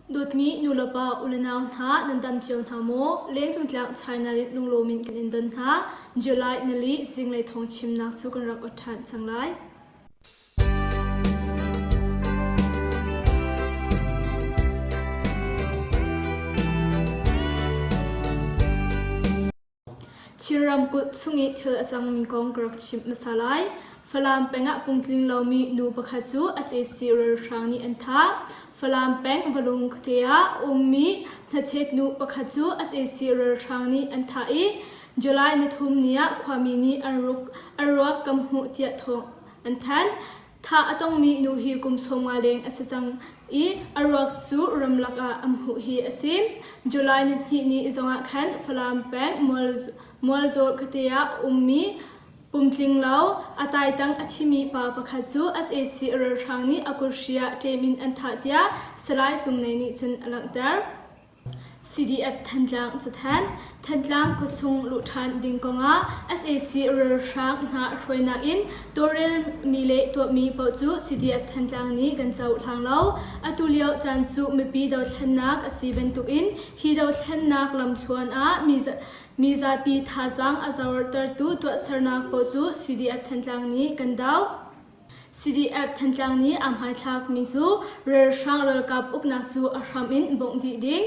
Dawtmi nulepa ulenau hna nan dam cio hna maw? Lengcung tlang China in lunglawm in kan in don hna. July nali zinglei thawng chimnak cu kan rak ot ṭhan cang lai. Chin ramkulh chung i thil a cangmi kong ka rak chimh hmasa lai. Falam peng ah pungtling lomi nu pakhat cu sac ralhrang nih an thah. Falam peng Valung khuate ah a ummi hnachet nu pakhat cu sac ralhrang nih an thah i July ni thum ni ah khuami nih an ruak kan hmuh tiah thawng an thanh. Thah a tongmi nu hi kum 50 leng a si cang i a ruak cu ramlak ah an hmuh hi a si. July ni hnih ni zongah khan Falam peng Mualzawl khuate ah a ummi pumtling lo a taitang a thimi pa pakhat cu sac ralhrang nih a kuthri ah ṭem in an thah tiah Salai Cung Nei nih cun a langhter. CDF Thantlang cathanh Thantlang khuachung luh ṭhan ding kongah sac ralhrang hna hruainak in tawlrelmi le tuahmi paoh cu CDF Thantlang nih kan cohlang lo. Atu lio caan cu mipi dothlennak a si bantukin hi dothlennak lamthluan ah mizapi thazaang a zortertu tuahsernak paoh cu CDF Thantlang nih kan doh. CDF Thantlang nih aa hmaithlakmi cu ralhrang ralkap uknak cu a hram in bongh dih ding,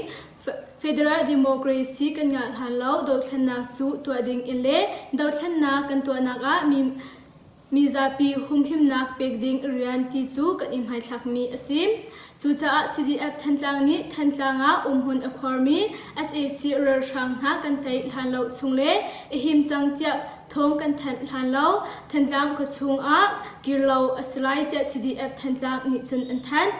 Federal Democracy kan ngah hlan lo dothlennak cu tuah ding in le dothlennak kan tuahnak ah mi mizapi humhimnak pek ding rian ti cu kan i hmaithlakmi a si. Cucaah CDF Thantlang nih Thantlang ah umhmun a khuarmi sac ralhrang hna kan tei hlan lo chung le i him cang tiah thawng kan thanh hlan lo Thantlang khuachung ah kir lo a si lai tiah CDF Thantlang nih cun an thanh.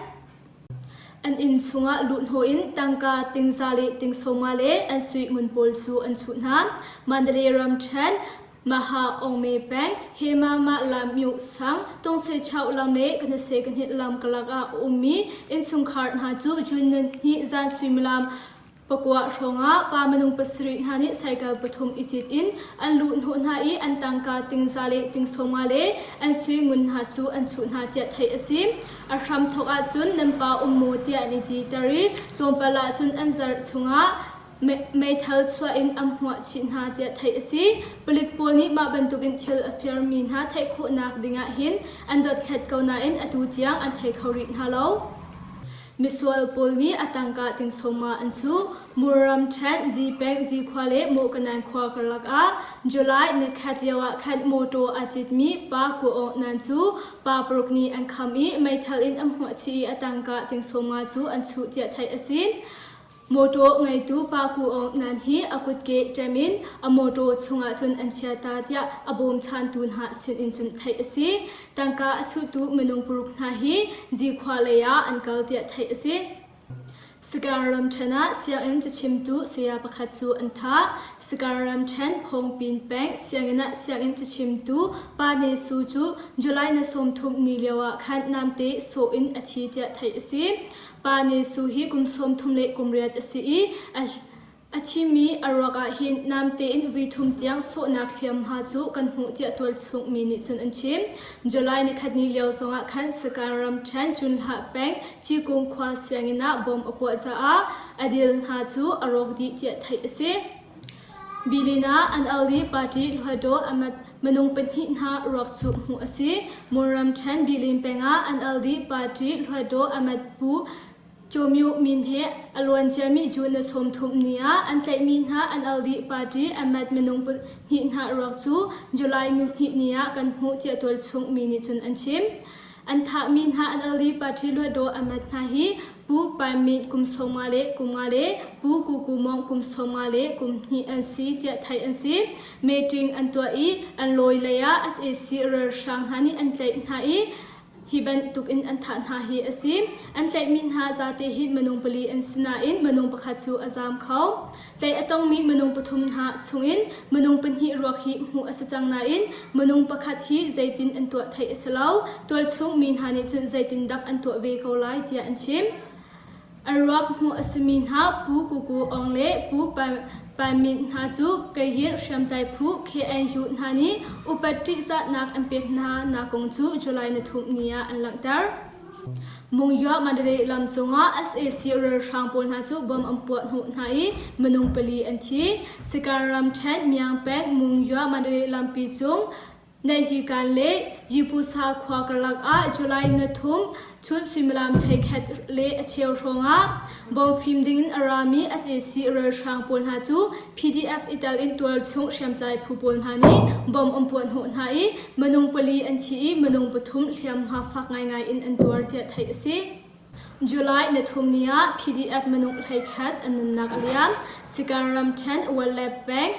An inn chungah luhhnawh in tangka tingza le tingsawma le an sui ngun pawl cu an chuh hna. Mandalay ramṭhen Maha Ongme peng Hemama lam Myu sang Tungseichau lam le Kanase Kanhit lam kalak ah a ummi innchungkhar hna cu June ni zan suimilam pakua hrawngah pa minung pasarih hna nih cycle pathum i cit in an luh hnawh hna i an tangka tingza le tingsawma le an sui ngun hna cu an chuh hna tiah theih a si. A hramthawk ahcun nan pa um maw tiah an i titer i tlawmpal ahcun an zarh chungah meithal chuah in an hmuah chih hna tiah theih a si. Palik pawl nih mah bantukin thil a firmi hna theih khawhnak dingah hin an dothlat ko nain atu tiang an thei kho rih hna lo. Misual pawl nih a tangka tingsawma an chuh. Murram ṭhen Zipeng Zikhua le Mawhkanan khua karlak ah July nikhat lio ah khan mawṭaw aa citmi pa Kuaawng Nan cu pa paruk nih an kham i meithal in an hmuah chih i a tangka tingsawma cu an chuh tiah theih a si. Mawṭaw ngeitu pa Ku Aung Nan hi a kutke ṭem in a mawṭaw chungah cun an chia ta tiah a bawmchantu hna sinin cun theih a si. Tangka a chuhtu minung paruk hna hi Zikhua lei ah an kal tiah theih a si. Sagaing ramṭhen ah sianginn cachimtu saya pakhat cu an thah. Sagaing ramṭhen Phawngpin peng sianginn ah sianginn cachimtu Pa Ne Su cu July ni 30 ni lio ah khan namte sawh in a thi tiah theih a si. Pa Ne Su hi kum 30 le kum riat a si i a thimi a ruak ah hin namte in vui thum tiang sawhnak hliamhma cu kan hmuh tiah tualchung mi nih cun an chim. July nikhat ni lio zongah khan Sagaing ramṭhen Cunhlah peng Cikung khua sianginn ah bom a puah caah a dil hna cu a rawk dih tiah theih a si. Bilin ah NLD party Hluttaw Ahmad minung pahnih hna ruak cu hmuh a si. Mawram ṭhen Bilin peng ah NLD party Hluttaw Ahmad Pu Kyaw Myo Min he a luanciami June ni 30 ni ah an tlaihmi hna NLD party Ahmad minung pahnih hna ruak cu July ni hnih ni ah kan hmuh tiah tualchung mi nih cun an chim. An thahmi hna NLD party Hluttaw Ahmad hna hi Pu Pai Mint kum 50 le kum nga le Pu Ku Ku Mawng kum 50 le kum hnih an si tiah theih an si. Meeting an tuah i an lawi lei ah sac ralhrang hna nih an tlaih hna i hi bantuk in an thah hna hi a si. An tlaihmi hna zate hi minung pali an si nain minung pakhat cu a zaam kho. Tlaih a tongmi minung pathum hna chungin minung pahnih ruak hi hmuh a si cang nain minung pakhat hi zeitin an tuah theih a si lo. Tualchung mi hna nih cun zeitin dak an tuah ve ko lai tiah an chim. A ruak hmuh a simi hna Pu Kuku Aung le Pu Pai Mint hna cu Kayin hriamtlai phu KNU hna nih upat ṭihzahnak an pek hna nak kong cu July ni thum ni ah an langhter. Mungya Mandalay lam cungah sac ralhrang pawl hna cu bomb an puah hnawh hna i minung pali an thi. Sagaing ramṭhen Myaung peng Mungya Mandalay lampi cung Naihyikan le Yipusa khua karlak ah July ni thum chun suimilam 11 le a cheu hrawngah bomb fim dingin a rami sac ralhrang pawl hna cu PDF i tel in tualchung hriamtlai phu pawl hna nih bomb an puah hnawh hna i minung pali an thi i minung pathum hliamhma fak ngaingai in an tuar tiah theih a si. July ni thum ni ah PDF minung 11 an nunnak a liam. Sagaing ramṭhen Wale peng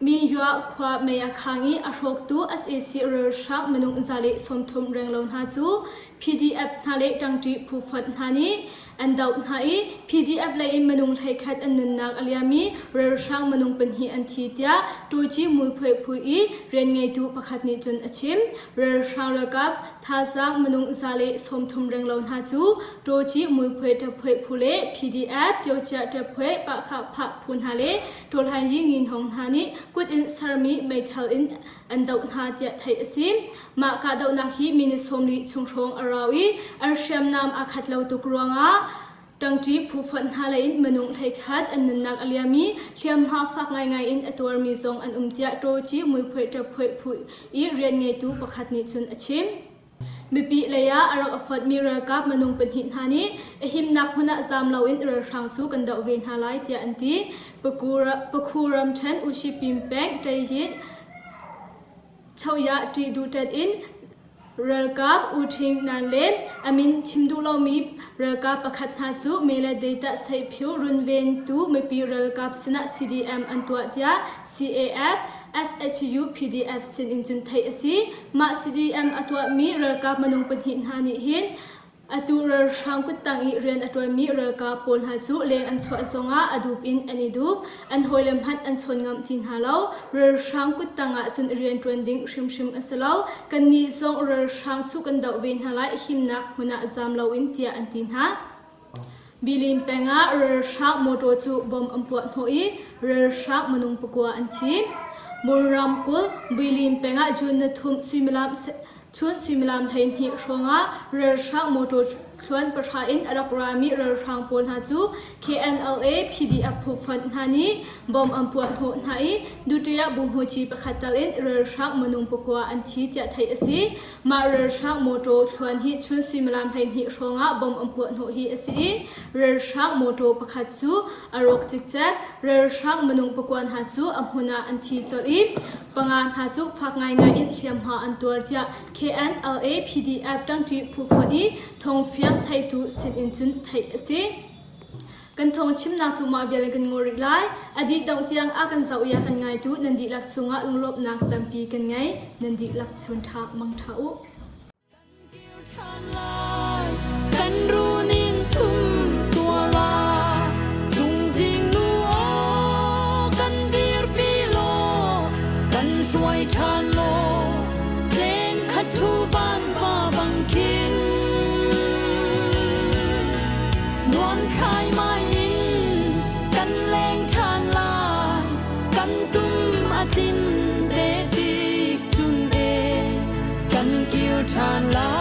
Mingyua khua mei a khang i a hrawktu sac ralhrang minung 130 renglo hna cu PDF hna le ṭangṭi phu fonh hna nih an doh hna i PDF lei in minung 11 an nunnak a liam i ralhrang minung pahnih an thi tiah Ṭuci Muiphuai phu i rian ngeitu pakhat nih cun a chim. Ralhrang ralkap thazaang minung 130 renglo hna cu Ṭuci Muiphuai ṭaphuai phu le PDF Pyocia ṭaphuai Pahkhah Phah phu hna le Ṭawlhaingyi Nginhawng hna nih kut in sermi meithal in an doh hna tiah theih a si. Mah kahdohnak hi minute 40 chung hrawng a rau i an hriamnam aa khat lo tuk ruangah ṭangṭi phu fonh hna lei in minung 11 an nunnak a liam i hliamhma fak ngaingai in a tuarmi zong an um tiah Ṭawci Muiphuai Ṭaphuai phu i rian ngeitu pakhat nih cun a chim. Mipi lei ah a rak a fonhmi ralkap minung pahnih hna nih a himnak hmun ah zaam loin ralhrang cu kan doh ve hna lai tiah an ti. Pakhu ramṭhen Ushipim peng Ṭaihyin Choyah ṭih duhṭet in ralkap U Ṭhing Nan le a min chim duh lomi ralkap pakhat hna cu Mele Data Seihphiu runventu mipi ralkap sinah CDM an tuah tiah CAF SHU PDF sin in cun theih a si. Mah CDM a tuahmi ralkap minung pahnih hna nih hin atu ralhrang kuttang i rian a ṭuanmi ralkap pawl hna cu leng an chuah zongah a dup in an i dup. An hawile hmanh an chawn ngam ti hna lo. Ralhrang kuttang ah cun rian ṭuan ding hrimhrim a si lo. Kannih zong ralhrang cu kan doh ve hna lai himnak hmun ah zaam loin tiah an ti hna. Bilin peng ah ralhrang motor cu bomb an puah hnawh i ralhrang minung pakua an thi. Mon ramkulh Bilin peng ah June ni thum suimilam chun suimilam 12 hrawng ah ralhrang motor thluan pahra in a rak rami ralhrang pawl hna cu KNLA PDF phu fonh hna nih bomb an puah hnawh hna i Dutaya buhmuci pakhat tal in ralhrang minung pakua an thi tiah theih a si. Mah ralhrang mawṭaw thluan hi chun suimilam 12 hrawngah bomb an puahhnawh hi a si i ralhrang mawṭaw pakhat cu a rawk cikcek. Ralhrang minung pakua hna cu a hmun ah an thi colh i panga hna cu fak ngaingai in hliamhma an tuar tiah KNLA PDF ṭangṭi phu fonh i thawngfiang theitu sinin cun theih a si. Kan thawng chimnak cu mah vial in kan ngol rih lai. A dih dongh tiang a kan zoh i a kan ngaitu nan dihlak cungah lunglawmhnak tampi kan ngei. Nan dihlak chun ṭha mang ṭha u. Kan runin chum tuala chungzing nu aw kan dirpi law kan hruai ṭhan law len khat thu van va bang khin Nuam khai mai in kan leng ṭhan lai kan tum a tin te tik chun e kan kir ṭhan lai.